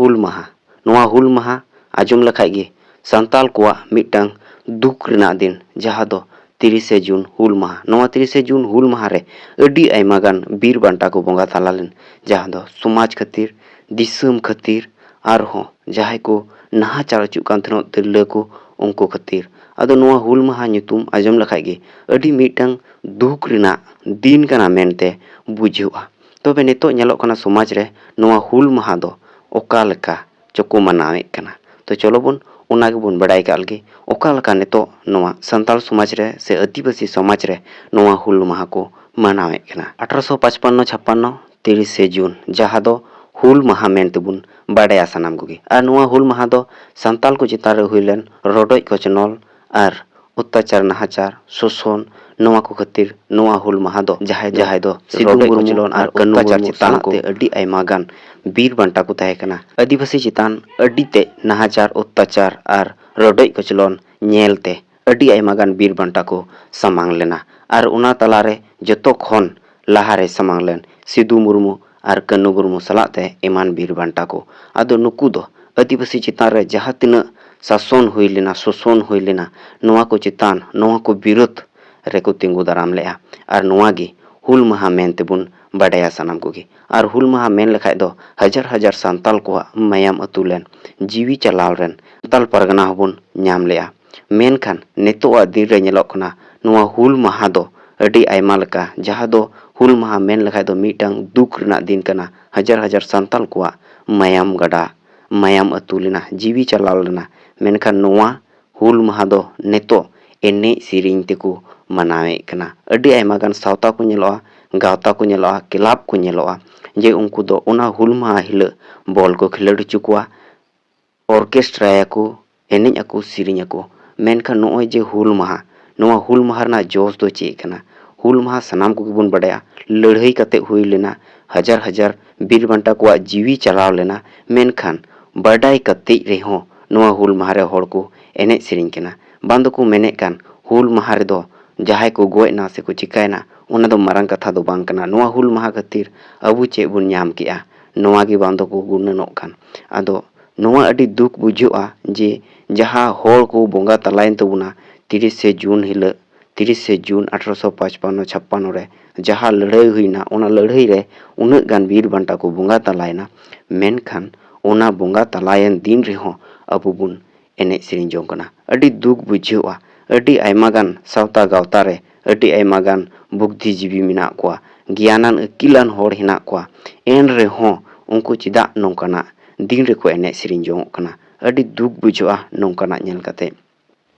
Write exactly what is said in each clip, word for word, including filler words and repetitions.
ᱦᱩᱞ ᱢᱟᱦᱟ᱾ ᱱᱚᱣᱟ ᱦᱩᱞ ᱢᱟᱦᱟ ᱟᱸᱡᱚᱢ ᱞᱮᱠᱷᱟᱡ ᱜᱮ ᱥᱟᱱᱛᱟᱞ ᱠᱚᱣᱟᱜ ᱢᱤᱫᱴᱟᱝ ᱫᱩᱠ ᱨᱮᱱᱟᱜ ᱫᱤᱱ, ᱡᱟᱦᱟᱸ ᱫᱚ ᱛᱤᱨᱤᱥᱮ ᱡᱩᱱ ᱦᱩᱞ ᱢᱟᱦᱟ᱾ ᱱᱚᱣᱟ ᱛᱤᱨᱤᱥᱮ ᱡᱩᱱ ᱦᱩᱞ ᱢᱟᱦᱟ ᱨᱮ ᱟᱹᱰᱤ ᱟᱭᱢᱟ ᱜᱟᱱ ᱵᱤᱨ ᱵᱟᱱᱴᱟ ᱠᱚ ᱵᱚᱸᱜᱟ ᱛᱟᱞᱟ ᱞᱮᱱ, ᱡᱟᱦᱟᱸ ᱫᱚ ᱥᱚᱢᱟᱡᱽ ᱠᱷᱟᱹᱛᱤᱨ, ᱫᱤᱥᱚᱢ ᱠᱷᱟᱹᱛᱤᱨ, ᱟᱨᱦᱚᱸ ᱡᱟᱦᱟᱸᱭ ᱠᱚ ᱱᱟᱦᱟᱪᱟᱨ ᱦᱚᱪᱚᱜ ᱠᱟᱱ ᱛᱟᱦᱮᱱᱚᱜ ᱛᱤᱨᱞᱟᱹ ᱠᱚ, ᱩᱱᱠᱩ ᱠᱷᱟᱹᱛᱤᱨ᱾ ᱟᱫᱚ ᱱᱚᱣᱟ ᱦᱩᱞ ᱢᱟᱦᱟ ᱧᱩᱛᱩᱢ ᱟᱸᱡᱚᱢ ᱞᱮᱠᱷᱟᱡ ᱜᱮ ᱟᱹᱰᱤ ᱢᱤᱫᱴᱟᱝ ᱫᱩᱠ ᱨᱮᱱᱟᱜ ᱫᱤᱱ ᱠᱟᱱᱟ ᱢᱮᱱᱛᱮ ᱵᱩᱡᱷᱟᱹᱜᱼᱟ᱾ ᱛᱚᱵᱮ ᱱᱤᱛᱚᱜ ᱧᱮᱞᱚᱜ ᱠᱟᱱᱟ ᱥᱚᱢᱟᱡᱽ ᱨᱮ ᱱᱚᱣᱟ ᱦᱩᱞ ᱢᱟᱦᱟ ᱫᱚ ᱚᱠᱟ ᱞᱮᱠᱟ ᱪᱚᱠᱚ ᱢᱟᱱᱟᱣᱮᱫ ᱠᱟᱱᱟ᱾ ᱛᱚ ᱪᱚᱞᱚ ᱵᱚᱱ ᱚᱱᱟ ᱜᱮᱵᱚᱱ ᱵᱟᱲᱟᱭ ᱠᱟᱜ ᱞᱮᱜᱮ, ᱚᱠᱟ ᱞᱮᱠᱟ ᱱᱤᱛᱚᱜ ᱱᱚᱣᱟ ᱥᱟᱱᱛᱟᱲ ᱥᱚᱢᱟᱡᱽ ᱨᱮ ᱥᱮ ᱟᱹᱫᱤᱵᱟᱹᱥᱤ ᱥᱚᱢᱟᱡᱽ ᱨᱮ ᱱᱚᱣᱟ ᱦᱩᱞ ᱢᱟᱦᱟ ᱠᱚ ᱢᱟᱱᱟᱣᱮᱫ ᱠᱟᱱᱟ᱾ ᱟᱴᱷᱨᱚᱥᱚ ᱯᱟᱸᱪᱯᱟᱱᱱᱚ ᱪᱷᱟᱯᱟᱱᱱᱚ ᱛᱤᱨᱤᱥᱮ ᱡᱩᱱ, ᱡᱟᱦᱟᱸ ᱫᱚ ᱦᱩᱞ ᱢᱟᱦᱟ ᱢᱮᱱ ᱛᱮᱵᱚᱱ ᱵᱟᱰᱟᱭᱟ ᱥᱟᱱᱟᱢ ᱠᱚᱜᱮ᱾ ᱟᱨ ᱱᱚᱣᱟ ᱦᱩᱞ ᱢᱟᱦᱟ ᱫᱚ ᱥᱟᱱᱛᱟᱞ ᱠᱚ ᱪᱮᱛᱟᱱ ᱨᱮ ᱦᱩᱭ ᱞᱮᱱ ᱨᱚᱰᱚᱡ ᱠᱚᱪᱞᱚᱱ ᱟᱨ ᱚᱛᱛᱟᱪᱟᱨ, ᱱᱟᱦᱟᱪᱟᱨ, ᱥᱳᱥᱚᱱ, ᱱᱚᱣᱟ ᱠᱚ ᱠᱷᱟᱹᱛᱤᱨ ᱱᱚᱣᱟ ᱦᱩᱞ ᱢᱟᱦᱟ ᱫᱚ ᱡᱟᱦᱟᱸᱭ ᱫᱚ ᱡᱟᱦᱟᱸᱭ ᱫᱚ ᱥᱤᱫᱩ ᱨᱚᱰᱚᱡ ᱢᱩᱨᱢᱩ ᱠᱚᱪᱞᱚᱱ ᱟᱨ ᱟᱨ ᱠᱟᱹᱱᱦᱩ ᱚᱛᱛᱟᱪᱟᱨ ᱢᱩᱨᱢᱩ ᱪᱮᱛᱟᱱ ᱥᱟᱞᱟᱜ ᱠᱚ ᱛᱮ ᱟᱹᱰᱤ ᱟᱭᱢᱟ ᱜᱟᱱ ᱵᱤᱨ ᱵᱟᱱᱴᱟ ᱠᱚ ᱛᱟᱦᱮᱸ ᱠᱟᱱᱟ᱾ ᱟᱹᱫᱤᱵᱟᱹᱥᱤ ᱪᱮᱛᱟᱱ ᱟᱹᱰᱤ ᱛᱮᱫ ᱱᱟᱦᱟᱪᱟᱨ, ᱚᱛᱛᱟᱪᱟᱨ ᱟᱨ ᱨᱚᱰᱚᱡ ᱠᱚᱪᱞᱚᱱ ᱧᱮᱞ ᱛᱮ ᱟᱹᱰᱤ ᱟᱭᱢᱟ ᱜᱟᱱ ᱵᱤᱨ ᱵᱟᱱᱴᱟ ᱠᱚ ᱥᱟᱢᱟᱝ ᱞᱮᱱᱟ᱾ ᱟᱨ ᱚᱱᱟ ᱛᱟᱞᱟᱨᱮ ᱡᱚᱛᱚ ᱠᱷᱚᱱ ᱞᱟᱦᱟᱨᱮ ᱥᱟᱢᱟᱝ ᱞᱮᱱ ᱥᱤᱫᱩ ᱢᱩᱨᱢᱩ ᱟᱨ ᱠᱟᱹᱱᱦᱩ ᱢᱩᱨᱢᱩ ᱥᱟᱞᱟᱜ ᱛᱮ ᱮᱢᱟᱱ ᱵᱤᱨ ᱵᱟᱱᱴᱟ ᱠᱚ᱾ ᱟᱫᱚ ᱱᱩᱠᱩ ᱫᱚ ᱟᱹᱫᱤᱵᱟᱹᱥᱤ ᱪᱮᱛᱟᱱ ᱨᱮ ᱡᱟᱦᱟᱸ ᱛᱤᱱᱟᱹᱜ ᱥᱟᱥᱚᱱ ᱦᱩᱭ ᱞᱮᱱᱟ, ᱥᱳᱥᱚᱱ ᱦᱩᱭ ᱞᱮᱱᱟ, ᱱᱚᱣᱟ ᱠᱚ ᱪᱮᱛᱟᱱ, ᱱᱚᱣᱟ ᱠᱚ ᱵᱤᱨᱳᱫᱷ ᱨᱮᱠᱚ ᱛᱤᱸᱜᱩ ᱫᱟᱨᱟᱢ ᱞᱮᱜᱼᱟ᱾ ᱟᱨ ᱱᱚᱣᱟ ᱜᱮ ᱦᱩᱞ ᱢᱟᱦᱟ ᱢᱮᱱ ᱛᱮᱵᱚᱱ ᱵᱟᱰᱟᱭᱟ ᱥᱟᱱᱟᱢ ᱠᱚᱜᱮ᱾ ᱟᱨ ᱦᱩᱞ ᱢᱟᱦᱟ ᱢᱮᱱ ᱞᱮᱠᱷᱟᱡ ᱫᱚ ᱦᱟᱡᱟᱨ ᱦᱟᱡᱟᱨ ᱥᱟᱱᱛᱟᱞ ᱠᱚᱣᱟᱜ ᱢᱟᱭᱟᱢ ᱟᱹᱛᱩ ᱞᱮᱱ, ᱡᱤᱣᱤ ᱪᱟᱞᱟᱣ ᱞᱮᱱ ᱥᱟᱱᱛᱟᱞ ᱯᱟᱨᱜᱟᱱᱟ ᱦᱚᱸᱵᱚᱱ ᱧᱟᱢ ᱞᱮᱜᱼᱟ᱾ ᱢᱮᱱᱠᱷᱟᱱ ᱱᱤᱛᱚᱜᱟᱜ ᱫᱤᱱ ᱨᱮ ᱧᱮᱞᱚᱜ ᱠᱟᱱᱟ ᱱᱚᱣᱟ ᱦᱩᱞ ᱢᱟᱦᱟ ᱫᱚ ᱟᱹᱰᱤ ᱟᱭᱢᱟ ᱞᱮᱠᱟ, ᱡᱟᱦᱟᱸ ᱫᱚ ᱦᱩᱞ ᱢᱟᱦᱟ ᱢᱮᱱ ᱞᱮᱠᱷᱟᱡ ᱫᱚ ᱢᱤᱫᱴᱟᱝ ᱫᱩᱠ ᱨᱮᱱᱟᱜ ᱫᱤᱱ ᱠᱟᱱᱟ᱾ ᱦᱟᱡᱟᱨ ᱦᱟᱡᱟᱨ ᱥᱟᱱᱛᱟᱞ ᱠᱚᱣᱟᱜ ᱢᱟᱭᱟᱢ ᱜᱟᱰᱟ, ᱢᱟᱭᱟᱢ ᱟᱹᱛᱩ ᱞᱮᱱᱟ, ᱡᱤᱣᱤ ᱪᱟᱞᱟᱣ ᱞᱮᱱᱟ᱾ ᱢᱮᱱᱠᱷᱟᱱ ᱱᱚᱣᱟ ᱦᱩᱞ ᱢᱟᱦᱟ ᱫᱚ ᱱᱤᱛᱚᱜ ᱮᱱᱮᱡ ᱥᱮᱨᱮᱧ ᱛᱮᱠᱚ ᱢᱟᱱᱟᱣᱮᱫ ᱠᱟᱱᱟ᱾ ᱟᱹᱰᱤ ᱟᱭᱢᱟ ᱜᱟᱱ ᱥᱟᱶᱛᱟ ᱠᱚ ᱧᱮᱞᱚᱜᱼᱟ, ᱜᱟᱶᱛᱟ ᱠᱚ ᱧᱮᱞᱚᱜᱼᱟ, ᱠᱞᱟᱵᱽ ᱠᱚ ᱧᱮᱞᱚᱜᱼᱟ, ᱡᱮ ᱩᱱᱠᱩ ᱫᱚ ᱚᱱᱟ ᱦᱩᱞ ᱢᱟᱦᱟ ᱦᱤᱞᱳᱜ ᱵᱚᱞ ᱠᱚ ᱠᱷᱮᱞᱳᱰ ᱦᱚᱪᱚ ᱠᱚᱣᱟ, ᱚᱨᱠᱮᱥᱴᱨᱟᱭᱟᱠᱚ, ᱮᱱᱮᱡ ᱟᱠᱚ, ᱥᱮᱨᱮᱧ ᱟᱠᱚ᱾ ᱢᱮᱱᱠᱷᱟᱱ ᱱᱚᱜᱼᱚᱭ ᱡᱮ ᱦᱩᱞ ᱢᱟᱦᱟ, ᱱᱚᱣᱟ ᱦᱩᱞ ᱢᱟᱦᱟ ᱨᱮᱱᱟᱜ ᱡᱚᱥ ᱫᱚ ᱪᱮᱫ ᱠᱟᱱᱟ? ᱦᱩᱞ ᱢᱟᱦᱟ ᱥᱟᱱᱟᱢ ᱠᱚᱜᱮ ᱵᱚᱱ ᱵᱟᱰᱟᱭᱟ, ᱞᱟᱹᱲᱦᱟᱹᱭ ᱠᱟᱛᱮ ᱦᱩᱭ ᱞᱮᱱᱟ, ᱦᱟᱡᱟᱨ ᱦᱟᱡᱟᱨ ᱵᱤᱨ ᱵᱟᱱᱴᱟ ᱠᱚᱣᱟᱜ ᱡᱤᱣᱤ ᱪᱟᱞᱟᱣ ᱞᱮᱱᱟ᱾ ᱢᱮᱱᱠᱷᱟᱱ ᱵᱟᱰᱟᱭ ᱠᱟᱛᱮ ᱨᱮᱦᱚᱸ ᱱᱚᱣᱟ ᱦᱩᱞ ᱢᱟᱦᱟ ᱨᱮ ᱦᱚᱲ ᱠᱚ ᱮᱱᱮᱡ ᱥᱮᱨᱮᱧ ᱠᱟᱱᱟ, ᱵᱟᱝ ᱫᱚᱠᱚ ᱢᱮᱱᱮᱫ ᱠᱟᱱ ᱦᱩᱞ ᱢᱟᱦᱟ ᱨᱮᱫᱚ ᱡᱟᱦᱟᱸᱭ ᱠᱚ ᱜᱚᱡ ᱮᱱᱟ ᱥᱮᱠᱚ ᱪᱤᱠᱟᱭᱮᱱᱟ, ᱚᱱᱟ ᱫᱚ ᱢᱟᱨᱟᱝ ᱠᱟᱛᱷᱟ ᱫᱚ ᱵᱟᱝ ᱠᱟᱱᱟ᱾ ᱱᱚᱣᱟ ᱦᱩᱞ ᱢᱟᱦᱟ ᱠᱷᱟᱹᱛᱤᱨ ᱟᱵᱚ ᱪᱮᱫ ᱵᱚᱱ ᱧᱟᱢ ᱠᱮᱜᱼᱟ? ᱱᱚᱣᱟ ᱜᱮ ᱵᱟᱝ ᱫᱚᱠᱚ ᱜᱩᱱᱟᱹᱱᱚᱜ ᱠᱟᱱ᱾ ᱟᱫᱚ ᱱᱚᱣᱟ ᱟᱹᱰᱤ ᱫᱩᱠ ᱵᱩᱡᱷᱟᱹᱜᱼᱟ ᱡᱮ ᱡᱟᱦᱟᱸ ᱦᱚᱲ ᱠᱚ ᱵᱚᱸᱜᱟ ᱛᱟᱞᱟᱭᱮᱱ ᱛᱟᱵᱚᱱᱟ ᱛᱤᱨᱤᱥᱮ ᱡᱩᱱ ᱦᱤᱞᱳᱜ, ᱛᱤᱨᱤᱥᱮ ᱡᱩᱱ ᱟᱴᱷᱨᱚᱥᱚ ᱯᱟᱸᱪᱯᱟᱱᱱᱚ ᱪᱷᱟᱯᱯᱟᱱᱱᱚ ᱨᱮ ᱡᱟᱦᱟᱸ ᱞᱟᱹᱲᱦᱟᱹᱭ ᱦᱩᱭᱱᱟ, ᱚᱱᱟ ᱞᱟᱹᱲᱦᱟᱹᱭ ᱨᱮ ᱩᱱᱟᱹᱜ ᱜᱟᱱ ᱵᱤᱨ ᱵᱟᱱᱴᱟ ᱠᱚ ᱵᱚᱸᱜᱟ ᱛᱟᱞᱟᱭᱮᱱᱟ, ᱢᱮᱱᱠᱷᱟᱱ ᱚᱱᱟ ᱵᱚᱸᱜᱟ ᱛᱟᱞᱟᱭᱮᱱ ᱫᱤᱱ ᱨᱮᱦᱚᱸ ᱟᱵᱚ ᱵᱚᱱ ᱮᱱᱮᱡ ᱥᱮᱨᱮᱧ ᱡᱚᱝ ᱠᱟᱱᱟ᱾ ᱟᱹᱰᱤ ᱫᱩᱠ ᱵᱩᱡᱷᱟᱹᱜᱼᱟ᱾ ᱟᱹᱰᱤ ᱟᱭᱢᱟ ᱜᱟᱱ ᱥᱟᱶᱛᱟ ᱜᱟᱶᱛᱟ ᱨᱮ ᱟᱹᱰᱤ ᱟᱭᱢᱟ ᱜᱟᱱ ᱵᱩᱫᱽᱫᱷᱤᱡᱤᱵᱤ ᱢᱮᱱᱟᱜ ᱠᱚᱣᱟ, ᱜᱮᱭᱟᱱᱟᱱ ᱟᱹᱠᱤᱞᱟᱱ ᱦᱚᱲ ᱦᱮᱱᱟᱜ ᱠᱚᱣᱟ, ᱮᱱ ᱨᱮᱦᱚᱸ ᱩᱱᱠᱩ ᱪᱮᱫᱟᱜ ᱱᱚᱝᱠᱟᱱᱟᱜ ᱫᱤᱱ ᱨᱮᱠᱚ ᱮᱱᱮᱡ ᱥᱮᱨᱮᱧ ᱡᱚᱝᱚᱜ ᱠᱟᱱᱟ? ᱟᱹᱰᱤ ᱫᱩᱠ ᱵᱩᱡᱷᱟᱹᱜᱼᱟ ᱱᱚᱝᱠᱟᱱᱟᱜ ᱧᱮᱞ ᱠᱟᱛᱮ᱾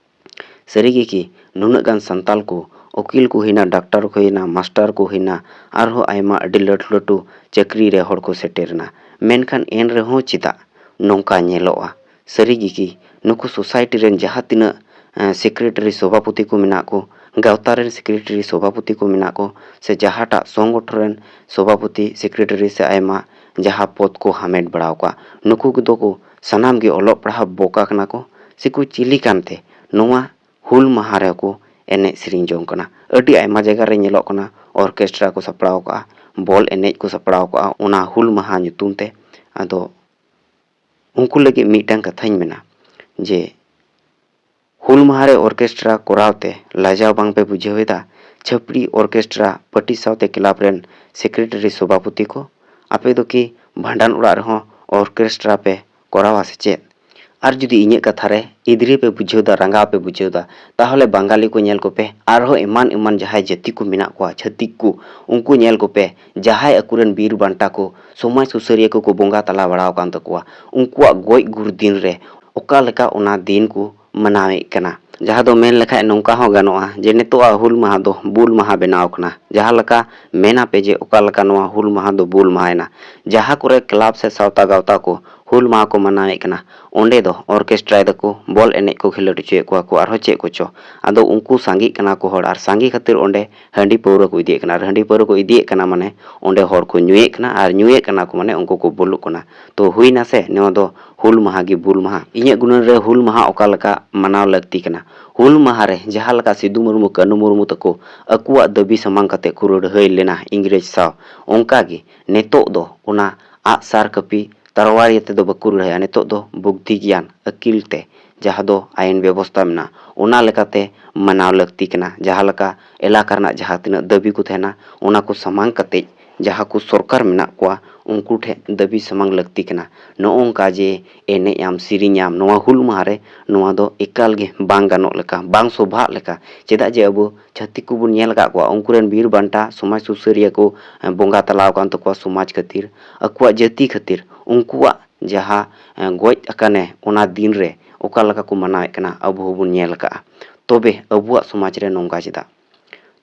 ᱥᱟᱹᱨᱤ ᱜᱮ ᱠᱤ ᱱᱩᱱᱟᱹᱜ ᱜᱟᱱ ᱥᱟᱱᱛᱟᱞ ᱠᱚ, ᱩᱠᱤᱞ ᱠᱚ ᱦᱩᱭᱱᱟ, ᱰᱟᱠᱛᱟᱨ ᱠᱚ ᱦᱩᱭᱱᱟ, ᱢᱟᱥᱴᱟᱨ ᱠᱚ ᱦᱩᱭᱱᱟ, ᱟᱨᱦᱚᱸ ᱟᱭᱢᱟ ᱟᱹᱰᱤ ᱞᱟᱹᱴᱩ ᱞᱟᱹᱴᱩ ᱪᱟᱹᱠᱨᱤ ᱨᱮ ᱦᱚᱲ ᱠᱚ ᱥᱮᱴᱮᱨᱮᱱᱟ, ᱢᱮᱱᱠᱷᱟᱱ ᱮᱱ ᱨᱮᱦᱚᱸ ᱪᱮᱫᱟᱜ ᱱᱚᱝᱠᱟ ᱧᱮᱞᱚᱜᱼᱟ? ᱥᱟᱹᱨᱤ ᱜᱮ ᱠᱤ ᱱᱩᱠᱩ ᱥᱳᱥᱟᱭᱴᱤ ᱨᱮᱱ ᱡᱟᱦᱟᱸ ᱛᱤᱱᱟᱹᱜ ᱥᱮᱠᱨᱮᱴᱟᱨᱤ ᱥᱚᱵᱷᱟᱯᱚᱛᱤ ᱠᱚ ᱢᱮᱱᱟᱜ ᱠᱚ, ᱜᱟᱶᱛᱟ ᱨᱮᱱ ᱥᱮᱠᱨᱮᱴᱟᱨᱤ ᱥᱚᱵᱷᱟᱯᱚᱛᱤ ᱠᱚ ᱢᱮᱱᱟᱜ ᱠᱚ, ᱥᱮ ᱡᱟᱦᱟᱸᱴᱟᱜ ᱥᱚᱝᱜᱚᱴᱷᱚᱱ ᱨᱮᱱ ᱥᱚᱵᱷᱟᱯᱚᱛᱤ ᱥᱮᱠᱨᱮᱴᱟᱨᱤ ᱥᱮ ᱟᱭᱢᱟ ᱡᱟᱦᱟᱸ ᱯᱚᱫᱽ ᱠᱚ ᱦᱟᱢᱮᱴ ᱵᱟᱲᱟ ᱟᱠᱟᱫ, ᱱᱩᱠᱩ ᱠᱚᱫᱚ ᱠᱚ ᱥᱟᱱᱟᱢ ᱜᱮ ᱚᱞᱚᱜ ᱯᱟᱲᱦᱟᱣ ᱵᱚᱠᱟ ᱠᱟᱱᱟ ᱠᱚ ᱥᱮᱠᱚ ᱪᱤᱞᱤ ᱠᱟᱱᱛᱮ ᱱᱚᱣᱟ ᱦᱩᱞ ᱢᱟᱦᱟ ᱨᱮᱦᱚᱸ ᱠᱚ ᱮᱱᱮᱡ ᱥᱮᱨᱮᱧ ᱡᱚᱝ ᱠᱟᱱᱟ? ᱟᱹᱰᱤ ᱟᱭᱢᱟ ᱡᱟᱭᱜᱟ ᱨᱮ ᱧᱮᱞᱚᱜ ᱠᱟᱱᱟ, ᱚᱨᱠᱮᱥᱴᱨᱟ ᱠᱚ ᱥᱟᱯᱲᱟᱣ ᱠᱟᱜᱼᱟ, ᱵᱚᱞ ᱮᱱᱮᱡ ᱠᱚ ᱥᱟᱯᱲᱟᱣ ᱠᱟᱜᱼᱟ ᱚᱱᱟ ᱦᱩᱞ ᱢᱟᱦᱟ ᱧᱩᱛᱩᱢ ᱛᱮ᱾ ᱟᱫᱚ ᱩᱱᱠᱩ ᱞᱟᱹᱜᱤᱫ ᱢᱤᱫᱴᱟᱝ ᱠᱟᱛᱷᱟᱧ ᱢᱮᱱᱟ ᱡᱮ ᱦᱩᱞ ᱢᱟᱦᱟ ᱨᱮ ᱚᱨᱠᱮᱥᱴᱨᱟ ᱠᱚᱨᱟᱣ ᱛᱮ ᱞᱟᱡᱟᱣ ᱵᱟᱝ ᱯᱮ ᱵᱩᱡᱷᱟᱹᱣ ᱮᱫᱟ? ᱪᱷᱟᱹᱯᱲᱤ ᱚᱨᱠᱮᱥᱴᱨᱟ ᱯᱟᱹᱴᱤ ᱥᱟᱶᱛᱮ ᱠᱞᱟᱵᱽ ᱨᱮᱱ ᱥᱮᱠᱨᱮᱴᱟᱨᱤ ᱥᱚᱵᱷᱟᱯᱚᱛᱤ ᱠᱚ, ᱟᱯᱮ ᱫᱚ ᱠᱤ ᱵᱷᱟᱸᱰᱟᱱ ᱚᱲᱟᱜ ᱨᱮᱦᱚᱸ ᱚᱨᱠᱮᱥᱴᱨᱟ ᱯᱮ ᱠᱚᱨᱟᱣᱟ ᱥᱮ ᱪᱮᱫ? ᱟᱨ ᱡᱩᱫᱤ ᱤᱧᱟᱹᱜ ᱠᱟᱛᱷᱟ ᱨᱮ ᱤᱫᱽᱨᱤ ᱯᱮ ᱵᱩᱡᱷᱟᱹᱣ ᱫᱟ, ᱨᱟᱸᱜᱟᱣ ᱯᱮ ᱵᱩᱡᱷᱟᱹᱣ ᱫᱟ, ᱛᱟᱦᱚᱞᱮ ᱵᱟᱝᱜᱟᱞᱤ ᱠᱚ ᱧᱮᱞ ᱠᱚᱯᱮ, ᱟᱨᱦᱚᱸ ᱮᱢᱟᱱ ᱮᱢᱟᱱ ᱡᱟᱦᱟᱸᱭ ᱡᱟᱹᱛᱤ ᱠᱚ ᱢᱮᱱᱟᱜ ᱠᱚᱣᱟ, ᱪᱷᱟᱹᱛᱤᱠ ᱠᱚ, ᱩᱱᱠᱩ ᱧᱮᱞ ᱠᱚᱯᱮ, ᱡᱟᱦᱟᱸᱭ ᱟᱠᱚᱨᱮᱱ ᱵᱤᱨ ᱵᱟᱱᱴᱟ ᱠᱚ, ᱥᱚᱢᱟᱡᱽ ᱥᱩᱥᱟᱹᱨᱤᱭᱟᱹ ᱠᱚᱠᱚ ᱵᱚᱸᱜᱟ ᱛᱟᱞᱟ ᱵᱟᱲᱟ ᱟᱠᱟᱱ ᱛᱟᱠᱚᱣᱟ, ᱩᱱᱠᱩᱣᱟᱜ ᱜᱚᱡ ᱜᱩᱨ ᱫᱤᱱ ᱨᱮ ᱚᱠᱟ ᱞᱮᱠᱟ ᱚᱱᱟ ᱫᱤᱱ ᱠᱚ ᱢᱟᱱᱟᱣᱮᱫ ᱠᱟᱱᱟ᱾ ᱡᱟᱦᱟᱸ ᱫᱚ ᱢᱮᱱ ᱞᱮᱠᱷᱟᱡ ᱱᱚᱝᱠᱟ ᱦᱚᱸ ᱜᱟᱱᱚᱜᱼᱟ ᱡᱮ ᱱᱤᱛᱚᱜᱟᱜ ᱦᱩᱞ ᱢᱟᱦᱟ ᱫᱚ ᱵᱩᱞ ᱢᱟᱦᱟ ᱵᱮᱱᱟᱣ ᱠᱟᱱᱟ᱾ ᱡᱟᱦᱟᱸ ᱞᱮᱠᱟ ᱢᱮᱱ ᱟᱯᱮ ᱡᱮ ᱚᱠᱟ ᱞᱮᱠᱟ ᱱᱚᱣᱟ ᱦᱩᱞ ᱢᱟᱦᱟ ᱫᱚ ᱵᱩᱞ ᱢᱟᱦᱟᱭᱮᱱᱟ, ᱡᱟᱦᱟᱸ ᱠᱚᱨᱮ ᱠᱞᱟᱵᱽ ᱥᱮ ᱥᱟᱶᱛᱟ ᱜᱟᱶᱛᱟ ᱠᱚ ᱦᱩᱞ ᱢᱟᱦᱟ ᱠᱚ ᱢᱟᱱᱟᱣᱮᱫ ᱠᱟᱱᱟ, ᱚᱸᱰᱮ ᱫᱚ ᱚᱨᱠᱮᱥᱴᱨᱟᱭ ᱫᱟᱠᱚ, ᱵᱚᱞ ᱮᱱᱮᱡ ᱠᱚ ᱠᱷᱮᱞᱳᱰ ᱦᱚᱪᱚᱭᱮᱫ ᱠᱚᱣᱟ ᱠᱚ, ᱟᱨᱦᱚᱸ ᱪᱮᱫ ᱠᱚᱪᱚ᱾ ᱟᱫᱚ ᱩᱱᱠᱩ ᱥᱟᱸᱜᱮᱜ ᱠᱟᱱᱟ ᱠᱚ ᱦᱚᱲ, ᱟᱨ ᱥᱟᱸᱜᱮ ᱠᱷᱟᱹᱛᱤᱨ ᱚᱸᱰᱮ ᱦᱟᱺᱰᱤ ᱯᱟᱹᱣᱨᱟᱹ ᱠᱚ ᱤᱫᱤᱭᱮᱫ ᱠᱟᱱᱟ, ᱟᱨ ᱦᱟᱺᱰᱤ ᱯᱟᱹᱣᱨᱟᱹ ᱠᱚ ᱤᱫᱤᱭᱮᱫ ᱠᱟᱱᱟ ᱢᱟᱱᱮ ᱚᱸᱰᱮ ᱦᱚᱲ ᱠᱚ ᱧᱩᱭᱮᱫ ᱠᱟᱱᱟ, ᱟᱨ ᱧᱩᱭᱮᱫ ᱠᱟᱱᱟ ᱠᱚ ᱢᱟᱱᱮ ᱩᱱᱠᱩ ᱠᱚ ᱵᱩᱞᱩᱜ ᱠᱟᱱᱟ᱾ ᱛᱚ ᱦᱩᱭᱱᱟ ᱥᱮ ᱱᱚᱣᱟ ᱫᱚ ᱦᱩᱞ ᱢᱟᱦᱟ ᱜᱮ ᱵᱩᱞ ᱢᱟᱦᱟ? ᱤᱧᱟᱹᱜ ᱜᱩᱱᱟᱹᱱ ᱨᱮ ᱦᱩᱞ ᱢᱟᱦᱟ ᱚᱠᱟ ᱞᱮᱠᱟ ᱢᱟᱱᱟᱣ ᱞᱟᱹᱠᱛᱤ ᱠᱟᱱᱟ? ᱦᱩᱞ ᱢᱟᱦᱟ ᱨᱮ ᱡᱟᱦᱟᱸ ᱞᱮᱠᱟ ᱥᱤᱫᱩ ᱢᱩᱨᱢᱩ, ᱠᱟᱹᱱᱩ ᱢᱩᱨᱢᱩ ᱛᱟᱠᱚ ᱟᱠᱚᱣᱟᱜ ᱫᱟᱹᱵᱤ ᱥᱟᱢᱟᱝ ᱠᱟᱛᱮ ᱠᱚ ᱞᱟᱹᱲᱦᱟᱹᱭ ᱞᱮᱱᱟ ᱤᱝᱨᱮᱡᱽ ᱥᱟᱶ, ᱚᱱᱠᱟ ᱜᱮ ᱱᱤᱛᱚᱜ ᱫᱚ ᱚᱱᱟ ᱟᱜᱼᱥᱟᱨ ᱠᱟᱹᱯᱤ ᱛᱟᱨᱣᱟᱨ ᱤᱭᱟᱹ ᱛᱮᱫᱚ ᱵᱟᱠᱚ ᱞᱟᱹᱲᱦᱟᱹᱭᱟ᱾ ᱱᱤᱛᱚᱜ ᱫᱚ ᱵᱩᱫᱽᱫᱷᱤ ᱜᱮᱭᱟᱱ ᱟᱹᱠᱤᱞ ᱛᱮ, ᱡᱟᱦᱟᱸ ᱫᱚ ᱟᱭᱤᱱ ᱵᱮᱵᱚᱥᱛᱷᱟ ᱢᱮᱱᱟᱜᱼᱟ, ᱚᱱᱟ ᱞᱮᱠᱟᱛᱮ ᱢᱟᱱᱟᱣ ᱞᱟᱹᱠᱛᱤ ᱠᱟᱱᱟ᱾ ᱡᱟᱦᱟᱸ ᱞᱮᱠᱟ ᱮᱞᱟᱠᱟ ᱨᱮᱱᱟᱜ ᱡᱟᱦᱟᱸ ᱛᱤᱱᱟᱹᱜ ᱫᱟᱹᱵᱤ ᱠᱚ ᱛᱟᱦᱮᱱᱟ, ᱚᱱᱟ ᱠᱚ ᱥᱟᱢᱟᱝ ᱠᱟᱛᱮ ᱡᱟᱦᱟᱸ ᱠᱚ ᱥᱚᱨᱠᱟᱨ ᱢᱮᱱᱟᱜ ᱠᱚᱣᱟ, ᱩᱱᱠᱩ ᱴᱷᱮᱱ ᱫᱟᱹᱵᱤ ᱥᱟᱢᱟᱝ ᱞᱟᱹᱠᱛᱤ ᱠᱟᱱᱟ᱾ ᱱᱚᱜᱼᱚ ᱱᱚᱝᱠᱟ ᱡᱮ ᱮᱱᱮᱡ ᱟᱢ, ᱥᱮᱨᱮᱧ ᱟᱢ ᱱᱚᱣᱟ ᱦᱩᱞ ᱢᱟᱦᱟ ᱨᱮ, ᱱᱚᱣᱟ ᱫᱚ ᱮᱠᱟᱞ ᱜᱮ ᱵᱟᱝ ᱜᱟᱱᱚᱜ ᱞᱮᱠᱟ, ᱵᱟᱝ ᱥᱚᱵᱷᱟᱜ ᱞᱮᱠᱟ᱾ ᱪᱮᱫᱟᱜ ᱡᱮ ᱟᱵᱚ ᱪᱷᱟᱹᱛᱤᱠ ᱠᱚᱵᱚᱱ ᱧᱮᱞ ᱟᱠᱟᱫ ᱠᱚᱣᱟ, ᱩᱱᱠᱩ ᱨᱮᱱ ᱵᱤᱨ ᱵᱟᱱᱴᱟ ᱥᱚᱢᱟᱡᱽ ᱥᱩᱥᱟᱹᱨᱤᱭᱟᱹ ᱠᱚ, ᱮ, ᱵᱚᱸᱜᱟ ᱛᱟᱞᱟᱣ ᱟᱠᱟᱱ ᱛᱟᱠᱚᱣᱟ ᱥᱚᱢᱟᱡᱽ ᱠᱷᱟᱹᱛᱤᱨ, ᱟᱠᱚᱣᱟᱜ ᱡᱟᱹᱛᱤ ᱠᱷᱟᱹᱛᱤᱨ᱾ ᱩᱱᱠᱩᱣᱟᱜ ᱡᱟᱦᱟᱸ, ᱮ, ᱜᱚᱡ ᱟᱠᱟᱱᱮ, ᱚᱱᱟ ᱫᱤᱱ ᱨᱮ ᱚᱠᱟ ᱞᱮᱠᱟ ᱠᱚ ᱢᱟᱱᱟᱣᱮᱫ ᱠᱟᱱᱟ, ᱟᱵᱚ ᱦᱚᱸᱵᱚᱱ ᱧᱮᱞ ᱟᱠᱟᱫᱼᱟ᱾ ᱛᱚᱵᱮ ᱟᱵᱚᱣᱟᱜ ᱥᱚᱢᱟᱡᱽ ᱨᱮ ᱱᱚᱝᱠᱟ ᱪᱮᱫᱟᱜ?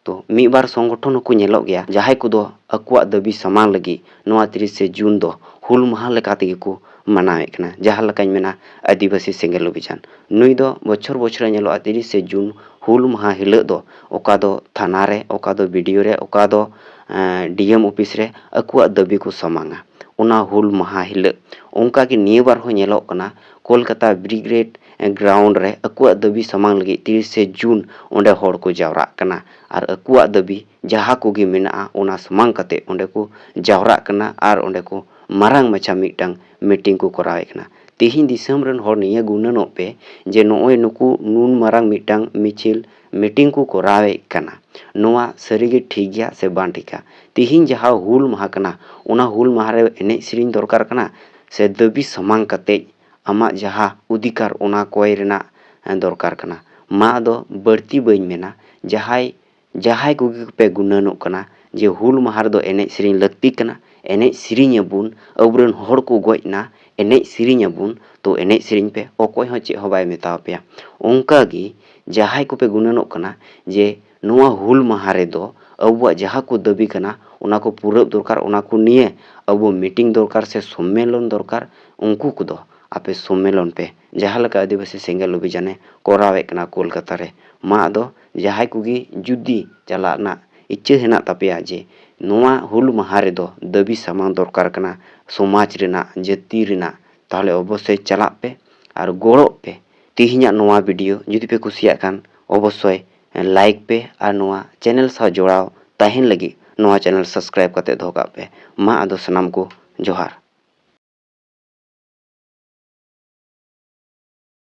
ᱛᱚ, ᱢᱤᱫ ᱵᱟᱨ ᱥᱚᱝᱜᱚᱴᱷᱚᱱ ᱦᱚᱸᱠᱚ ᱧᱮᱞᱚᱜ ᱜᱮᱭᱟ, ᱡᱟᱦᱟᱸᱭ ᱠᱚᱫᱚ ᱟᱠᱚᱣᱟᱜ ᱫᱟᱹᱵᱤ ᱥᱟᱢᱟᱝ ᱞᱟᱹᱜᱤᱫ ᱱᱚᱣᱟ ᱛᱤᱨᱤᱥᱮ ᱡᱩᱱ ᱫᱚ ᱦᱩᱞ ᱢᱟᱦᱟ ᱞᱮᱠᱟ ᱛᱮᱜᱮ ᱠᱚ ᱢᱟᱱᱟᱣᱮᱫ ᱠᱟᱱᱟ, ᱡᱟᱦᱟᱸ ᱞᱮᱠᱟᱧ ᱢᱮᱱᱟ ᱟᱹᱫᱤᱵᱟᱹᱥᱤ ᱥᱮᱸᱜᱮᱞ ᱚᱵᱷᱤᱡᱟᱱ᱾ ᱱᱩᱭ ᱫᱚ ᱵᱚᱪᱷᱚᱨ ᱵᱚᱪᱷᱚᱨᱮ ᱧᱮᱞᱚᱜᱼᱟ, ᱛᱤᱨᱤᱥᱮ ᱡᱩᱱ ᱦᱩᱞ ᱢᱟᱦᱟ ᱦᱤᱞᱳᱜ ᱫᱚ ᱚᱠᱟ ᱫᱚ ᱛᱷᱟᱱᱟ ᱨᱮ, ᱚᱠᱟ ᱫᱚ ᱵᱤ ᱰᱤ ᱳ ᱨᱮ, ᱚᱠᱟ ᱫᱚ, ᱮᱸ, ᱰᱤ ᱮᱢ ᱚᱯᱷᱤᱥ ᱨᱮ ᱟᱠᱚᱣᱟᱜ ᱫᱟᱹᱵᱤ ᱠᱚ ᱥᱟᱢᱟᱝᱟ᱾ ᱚᱱᱟ ᱦᱩᱞ ᱢᱟᱦᱟ ᱦᱤᱞᱳᱜ᱾ ᱚᱱᱠᱟᱜᱮ ᱱᱤᱭᱟᱹ ᱵᱟᱨ ᱦᱚᱸ ᱧᱮᱞᱚᱜ ᱠᱟᱱᱟ, ᱠᱳᱞᱠᱟᱛᱟ ᱵᱨᱤᱜᱮᱰ ᱜᱨᱟᱣᱩᱱᱰ ᱨᱮ ᱟᱠᱚᱣᱟᱜ ᱫᱟᱹᱵᱤ ᱥᱟᱢᱟᱝ ᱞᱟᱹᱜᱤᱫ ᱛᱤᱨᱤᱥᱮ ᱡᱩᱱ ᱚᱸᱰᱮ ᱦᱚᱲ ᱠᱚ ᱡᱟᱣᱨᱟᱜ ᱠᱟᱱᱟ᱾ ᱟᱨ ᱟᱠᱚᱣᱟᱜ ᱫᱟᱹᱵᱤ ᱡᱟᱦᱟᱸ ᱠᱚᱜᱮ ᱢᱮᱱᱟᱜᱼᱟ, ᱚᱱᱟ ᱥᱟᱢᱟᱝ ᱠᱟᱛᱮ ᱚᱸᱰᱮ ᱠᱚ ᱡᱟᱣᱨᱟᱜ ᱠᱟᱱᱟ ᱟᱨ ᱚᱸᱰᱮ ᱠᱚ ᱢᱟᱨᱟᱝ ᱢᱟᱪᱷᱟ ᱢᱤᱫᱴᱟᱝ ᱢᱤᱴᱤᱝ ᱠᱚ ᱠᱚᱨᱟᱣᱮᱫ ᱠᱟᱱᱟ᱾ ᱛᱮᱦᱮᱧ ᱫᱤᱥᱚᱢ ᱨᱮᱱ ᱦᱚᱲ ᱱᱤᱭᱟᱹ ᱜᱩᱱᱟᱹᱱᱚᱜ ᱯᱮ ᱡᱮ ᱱᱚᱜᱼᱚᱭ ᱱᱩᱠᱩ ᱱᱩᱱ ᱢᱟᱨᱟᱝ ᱢᱤᱫᱴᱟᱝ ᱢᱤᱪᱷᱤᱞ, ᱢᱤᱴᱤᱝ ᱠᱚ ᱠᱚᱨᱟᱣᱮᱫ ᱠᱟᱱᱟ, ᱱᱚᱣᱟ ᱥᱟᱹᱨᱤᱜᱮ ᱴᱷᱤᱠ ᱜᱮᱭᱟ ᱥᱮ ᱵᱟᱝ ᱴᱷᱤᱠᱟ? ᱛᱮᱦᱮᱧ ᱡᱟᱦᱟᱸ ᱦᱩᱞ ᱢᱟᱦᱟ ᱠᱟᱱᱟ, ᱚᱱᱟ ᱦᱩᱞ ᱢᱟᱦᱟ ᱨᱮ ᱮᱱᱮᱡ ᱥᱮᱨᱮᱧ ᱫᱚᱨᱠᱟᱨ ᱠᱟᱱᱟ ᱥᱮ ᱫᱟᱹᱵᱤ ᱥᱟᱢᱟᱝ ᱠᱟᱛᱮ ᱟᱢᱟᱜ ᱡᱟᱦᱟᱸ ᱚᱫᱷᱤᱠᱟᱨ, ᱚᱱᱟ ᱠᱚᱭ ᱨᱮᱱᱟᱜ, ᱮ, ᱫᱚᱨᱠᱟᱨ ᱠᱟᱱᱟ? ᱢᱟ ᱟᱫᱚ ᱵᱟᱹᱲᱛᱤ ᱵᱟᱹᱧ ᱢᱮᱱᱟ, ᱡᱟᱦᱟᱸᱭ, ᱡᱟᱦᱟᱸᱭ ᱠᱚᱜᱮ ᱯᱮ ᱜᱩᱱᱟᱹᱱᱚᱜ ᱠᱟᱱᱟ ᱡᱮ ᱦᱩᱞ ᱢᱟᱦᱟ ᱨᱮᱫᱚ ᱮᱱᱮᱡ ᱥᱮᱨᱮᱧ ᱞᱟᱹᱠᱛᱤ ᱠᱟᱱᱟ, ᱮᱱᱮᱡ ᱥᱮᱨᱮᱧ ᱟᱵᱚᱱ, ᱟᱵᱚᱨᱮᱱ ᱦᱚᱲ ᱠᱚ ᱜᱚᱡ ᱮᱱᱟ, ᱮᱱᱮᱡ ᱥᱮᱨᱮᱧ ᱟᱵᱚᱱ, ᱛᱚ ᱮᱱᱮᱡ ᱥᱮᱨᱮᱧ ᱯᱮ, ᱚᱠᱚᱭ ᱦᱚᱸ ᱪᱮᱫ ᱦᱚᱸ ᱵᱟᱭ ᱢᱮᱛᱟ ᱯᱮᱭᱟ᱾ ᱚᱱᱠᱟᱜᱮ ᱡᱟᱦᱟᱸᱭ ᱠᱚᱯᱮ ᱜᱩᱱᱟᱹᱱᱚᱜ ᱠᱟᱱᱟ ᱡᱮ ᱱᱚᱣᱟ ᱦᱩᱞ ᱢᱟᱦᱟ ᱨᱮᱫᱚ ᱟᱵᱚᱣᱟᱜ ᱡᱟᱦᱟᱸ ᱠᱚ ᱫᱟᱹᱵᱤ ᱠᱟᱱᱟ, ᱚᱱᱟ ᱠᱚ ᱯᱩᱨᱟᱹᱣ ᱫᱚᱨᱠᱟᱨ, ᱚᱱᱟ ᱠᱚ ᱱᱤᱭᱮ ᱟᱵᱚ ᱢᱤᱴᱤᱝ ᱫᱚᱨᱠᱟᱨ ᱥᱮ ᱥᱚᱢᱢᱮᱞᱚᱱ ᱫᱚᱨᱠᱟᱨ, ᱩᱱᱠᱩ ᱠᱚᱫᱚ ᱟᱯᱮ ᱥᱚᱢᱢᱮᱞᱚᱱ ᱯᱮ, ᱡᱟᱦᱟᱸ ᱞᱮᱠᱟ ᱟᱹᱫᱤᱵᱟᱹᱥᱤ ᱥᱮᱸᱜᱮᱞ ᱚᱵᱷᱤᱡᱟᱱᱮ ᱠᱚᱨᱟᱣᱮᱫ ᱠᱟᱱᱟ ᱠᱳᱞᱠᱟᱛᱟ ᱨᱮ᱾ ᱢᱟ ᱟᱫᱚ ᱡᱟᱦᱟᱸᱭ ᱠᱚᱜᱮ ᱡᱩᱫᱤ ᱪᱟᱞᱟᱜ ᱨᱮᱱᱟᱜ ᱤᱪᱪᱷᱟᱹ ᱦᱮᱱᱟᱜ ᱛᱟᱯᱮᱭᱟ ᱡᱮ ᱱᱚᱣᱟ ᱦᱩᱞ ᱢᱟᱦᱟ ᱨᱮᱫᱚ ᱫᱟᱹᱵᱤ ᱥᱟᱢᱟᱝ ᱫᱚᱨᱠᱟᱨ ᱠᱟᱱᱟ ᱥᱚᱢᱟᱡᱽ ᱨᱮᱱᱟᱜ, ᱡᱟᱹᱛᱤ ᱨᱮᱱᱟᱜ, ᱛᱟᱦᱚᱞᱮ ᱚᱵᱚᱥᱥᱳᱭ ᱪᱟᱞᱟᱜ ᱯᱮ ᱟᱨ ᱜᱚᱲᱚᱜ ᱯᱮ᱾ ᱛᱮᱦᱮᱧᱟᱜ ᱱᱚᱣᱟ ᱵᱷᱤᱰᱤᱭᱳ ᱡᱩᱫᱤ ᱯᱮ ᱠᱩᱥᱤᱭᱟᱜ ᱠᱷᱟᱱ ᱚᱵᱚᱥᱥᱳᱭ ᱞᱟᱭᱤᱠ ᱯᱮ ᱟᱨ ᱱᱚᱣᱟ ᱪᱮᱱᱮᱞ ᱥᱟᱶ ᱡᱚᱲᱟᱣ ᱛᱟᱦᱮᱱ ᱞᱟᱹᱜᱤᱫ ᱱᱚᱣᱟ ᱪᱮᱱᱮᱞ ᱥᱟᱵᱥᱠᱨᱟᱭᱤᱵ ᱠᱟᱛᱮ ᱫᱚᱦᱚ ᱠᱟᱜ ᱯᱮ᱾ ᱢᱟ ᱟᱫᱚ ᱥᱟᱱᱟᱢ ᱠᱚ ᱡᱚᱦᱟᱨ᱾